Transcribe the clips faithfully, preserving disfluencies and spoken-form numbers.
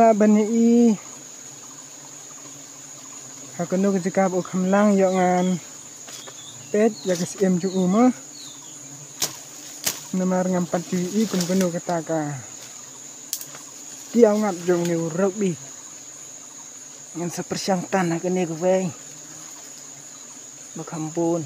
Ban ïohi ha kano ka jaka ba u kham lang ïoh ngan peit ïa ka syiem jong u mo. Namar ngam pat ju ïohi kum kano kata ka kiaw ngap jong une u rugby. Ngan sa pyrshang tan ha kane kawei ba kham bun.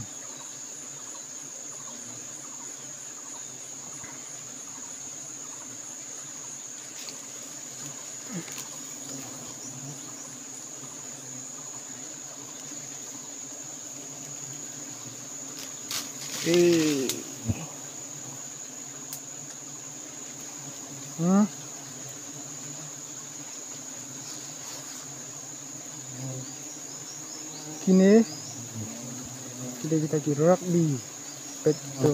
Eh. Hmm. Kine, kine kita ki rugby. Peit to.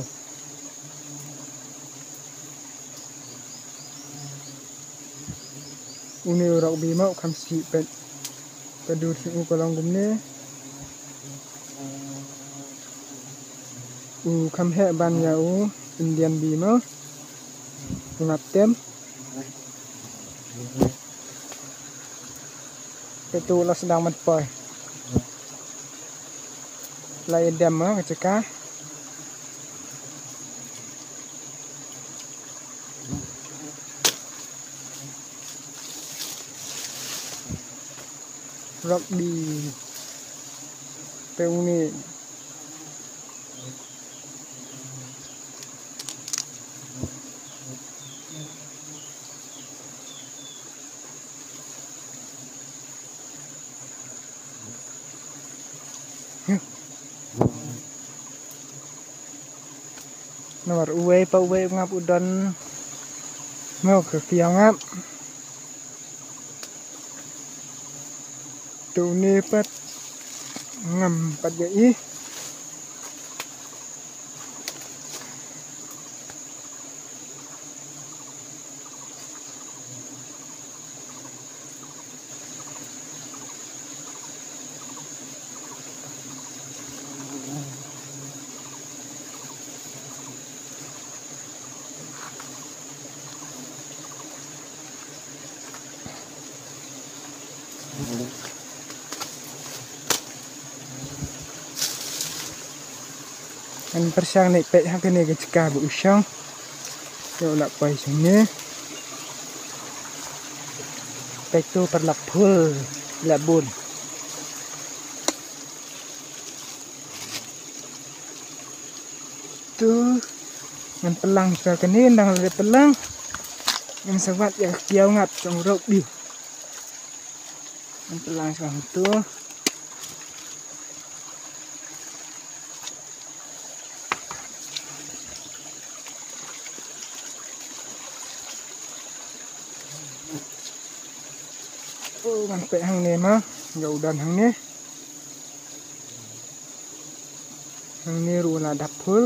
Une u rugby mo u kham sih peit. Ka dur jong u ka long kumne. U kham heh ban ïa u Indian B mo. U ngap tem. Peit to la sdang ban poi. La ïa dem mo ka jaka. Rugby. Peit une. Namar uwei pa uwei u ngap u don mo ka kiaw ngap. To une pat ngam pat ïohi. Ngan pyrshang ne peit ha kane ka jaka ba u shong. Te u la poi shong ne. Peit to paralok phul la bun. To ngan pynlang sha kane, nang lada pynlang ngan sa wad ïa ka kiaw ngap jong u rugby. Ngan pynlang sha to. Oh, ngan peit hangne ma, nga u don hangne. Hangne ruh la dap phul.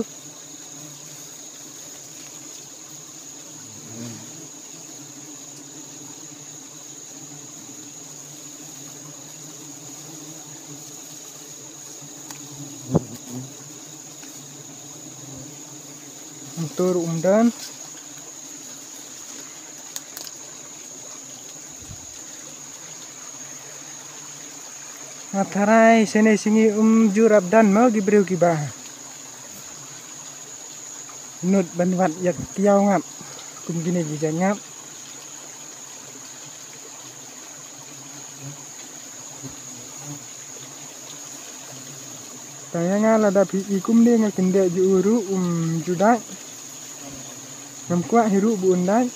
Hangto ruh um don. Nga tharai shane sha ngi um ju rap don mo ki briew kiba nud ban wad ïa ka kiaw ngap kum kine ki jait ngap. Tang ïa nga lada phi i kumne nga kyndeh ju u ruh um ju dait. Ngam kwah hi ruh ba un dait.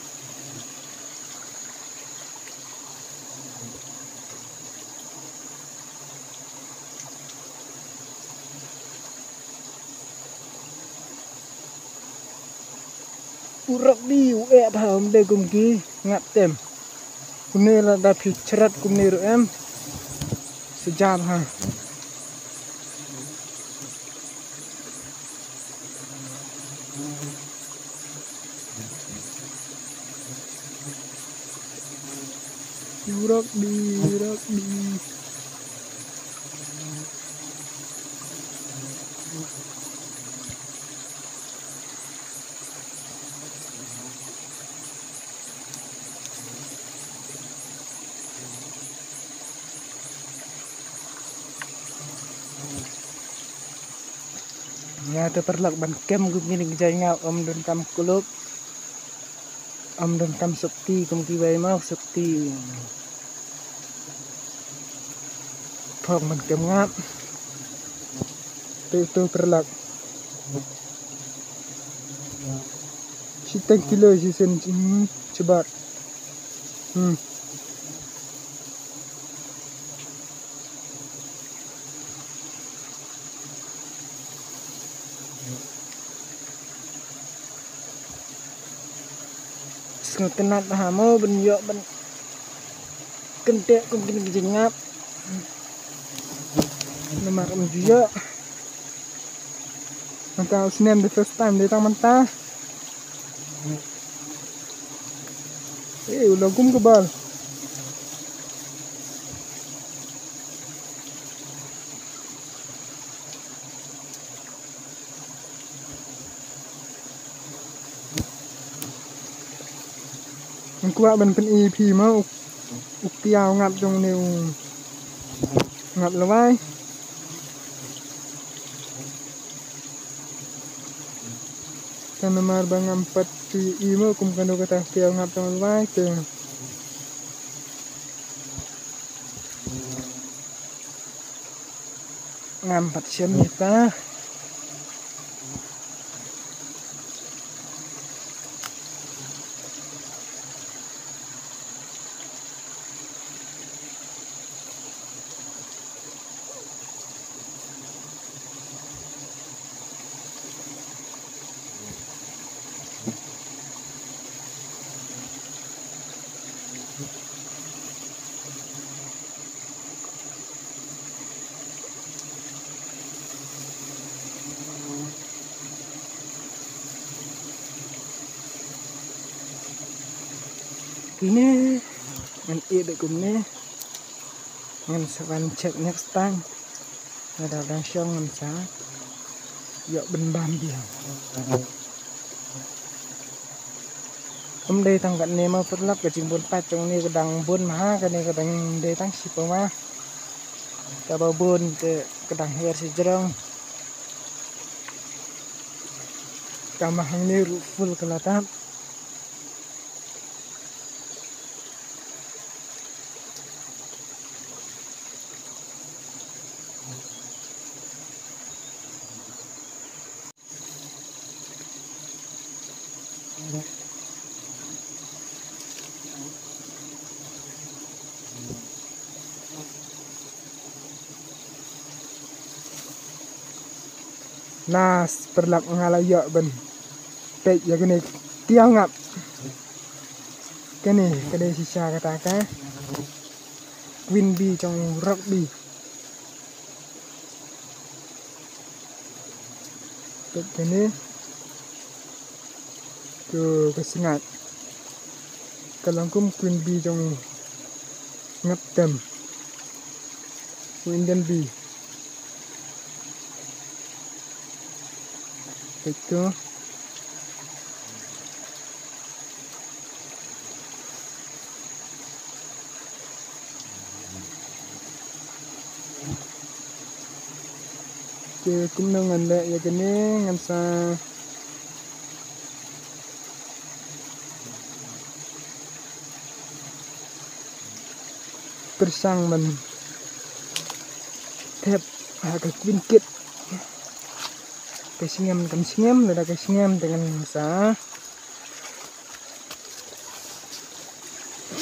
U rugby u eh bha, um dei kum ki ngap tem. Kumne lada phi chrat kumne ruh em. Sha jam ha. U rugby, u rugby. Nga te paralok ban kem kum kine ki jaiñngap, ym donkam klop, ym donkam sopti kum kiwei mo, sopti. Thok ban kem ngap. Te to paralok. Shiteng kilo shisien, hmm, chibat. Hmm. Sngewtynnat bha mo ban ïoh ban kyntheh kum kine ki jingngap. Namar ym ju ïoh. Mynta u snem the first time dei tang mynta. Eh, u la gum ka bal. Nga kwah ban pyni ïa phi mo u, u kiaw ngap jong une u ngap lawai. Te namar ba ngam pat shu ïohi mo kum kano kata u kiaw ngap jong u lawai te ngam pat shem ïa ka. Kine ngan ïeh beit kumne. Ngan sa wan check next time. Lada dang shong ngan sa ïoh ban bam biang. Ym dei tang kane mo paralok, ka jingbun pat jong ne ka dang bun ma, kane ka dang dei tang shiphew ma. Kaba bun te ka dang her shajrong. Kama hangne ruh full ka la tap. Last paralok nga la ïoh ban peit ïa kane kiaw ngap. Kane ka dei shisha kata ka queen bee jong u rock bee. Peit kane. To ka sngaid. Ka long kum queen bee jong u ngap tem. U Indian bee. Peit to. Te kumno ngan leh ïa kane, ngan sa pyrshang ban thep ha ka queen cage. Ka sngem kam sngem, lada ka sngem te ngan sa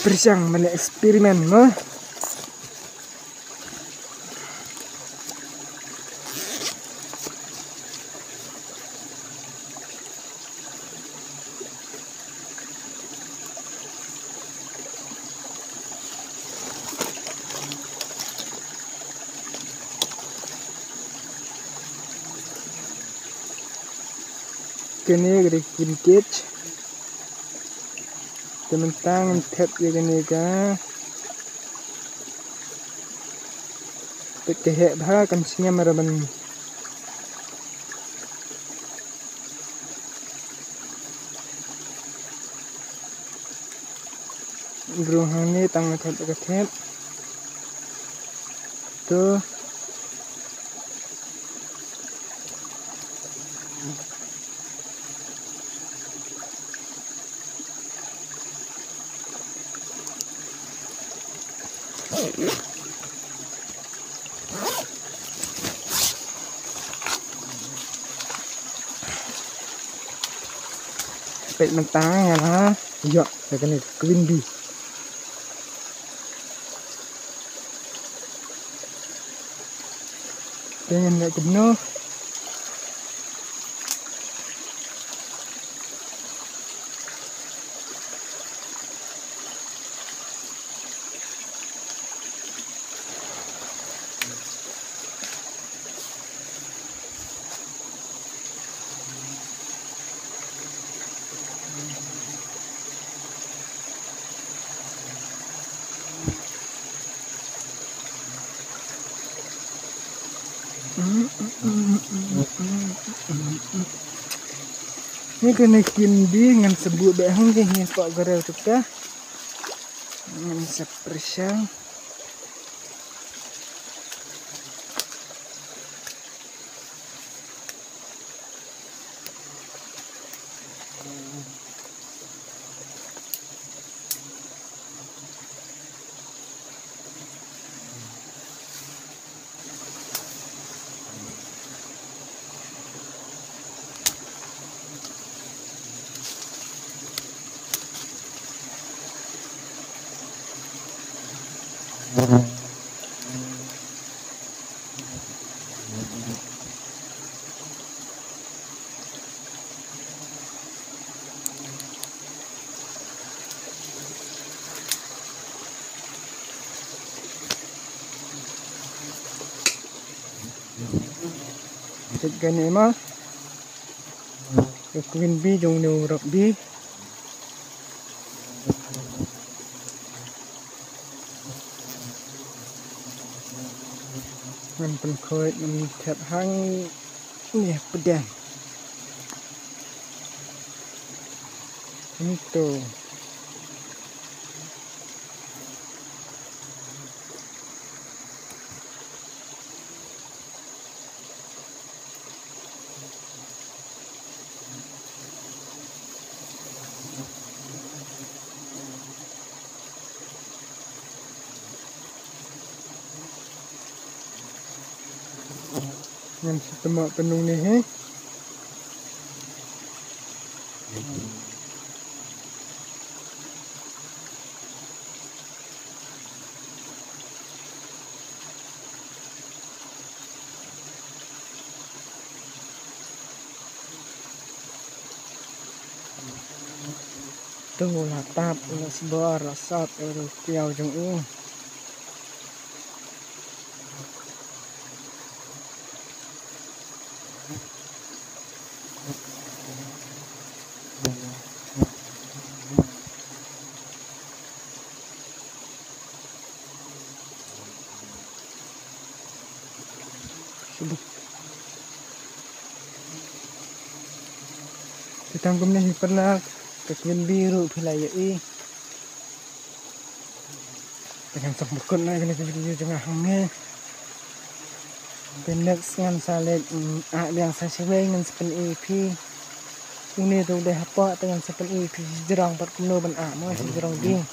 pyrshang ban experiment mo. Kane ka dei ka queen cage. Te mynta ngan thep ïa kane ka. Peit ka heh bha, kam sngem ruh ban. Rung hangne tang ka thep, ka thep. To. Peit mynta ïa la ïoh ïa kane ka queen bee. Te ngan leh kumno? Ni kane queen bee ngan sa buh beit hangne, ngi pok ka reu tu ka. Ngan sa pyrshang. Check kane ma. Ka queen bee jong une u rock bee. Ngan pynkhuid, ngan thep hangne pdeng. Nto. Ngan sa tymok pynlong ne hi. To la tap, la sbor, la sot ïa u kiaw jong u. Te tang kumne hi paralok, ka queen bee ruh phi la ïohi. Te ngan sa pynkut noh ïa kane ka video jong nga hangne. Te next ngan sa leit, mm, ah biang sa shawei, ngan sa pyni ïa phi. Une ruh u dei hapoh, te ngan sa pyni ïa phi shajrong pat kumno ban ah mo, shajrong bee.